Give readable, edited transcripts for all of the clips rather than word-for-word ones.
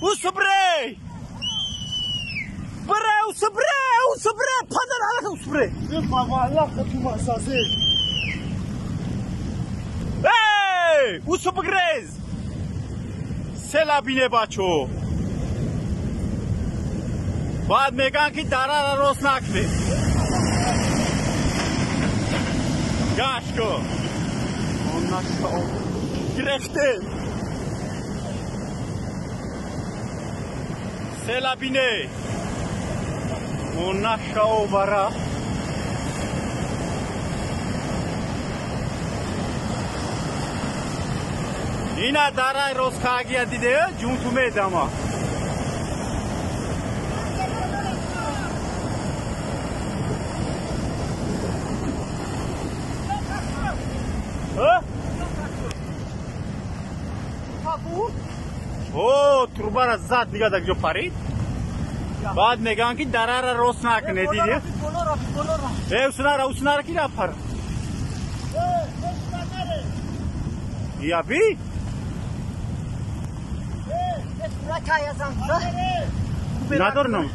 Усбре! Бре, усбре, усбре, падар алака усбре. Эй, усбгрез. Селабине бачо. Баъд меган ки дарара рост накунед. Гаш ко. Гирефте. Селабине. Онашао бара. Ина дарай рост кагия диде, ҷунту медама. О, трубара зад дига дар ҷо парид. Баъд мегӯянд ки дарара рост накунед, диди? Э, уснара, уснара ки рафт пара? Яби? Надор ном?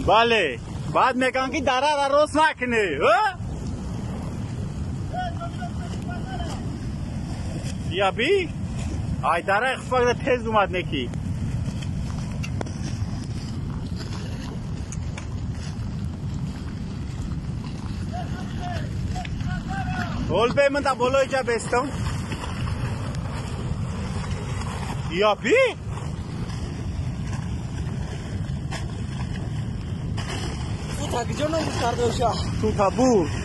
Бале, баъд мегӯянд ки дарара рост накунед. Яби? Ай дарай хфагда тез умад неки. Ол бе ман да болои ҷа бестам. Яби? Ту та киҷо нобуд кардоша? Ту та бур.